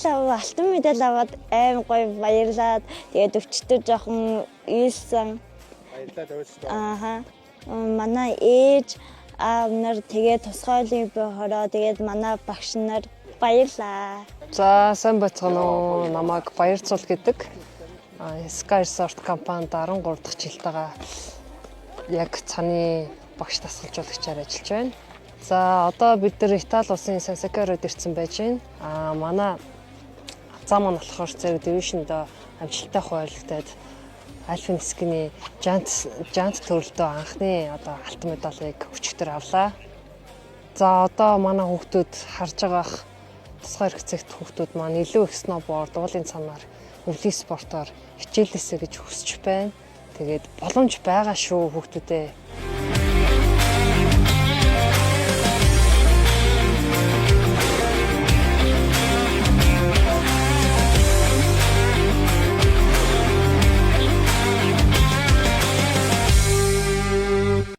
Медаль аваа, алтан медаль аваад аим гоё баярлаад, тэгээд өчтөр жоохон ийсэн. Баярлалаа, тавьчихсан. Ааха. Манай ээж аав нар, тэгээд тусгай олимпийн хороо, тэгээд манай багш нар, баярлаа. За, сайн байцгаана уу. Намайг Баярцул гэдэг. Sky Resort компанид 13 дахь жилтэйгээ яг цаны багш дасгалжуулагчаар ажиллаж байна. За, одоо бид нар Итали улсын Сан Сикерод ирсэн байж байна. Манай зам маань болохоор зэрэг division д амжилттай хуваарлагдаад, Alpine ski ний giant төрөлдөө анхны одоо алтан медалийг өчигдөр авлаа. За, одоо манай хүүхдүүд харж байгаах тусгай хэрэгцээт хүүхдүүд маань илүү их snowboard, уулын цанаар, өвлийн спортоор хичээлээсэй гэж хүсэж байна. Тэгээд боломж байгаа шүү, хүүхдүүдээ.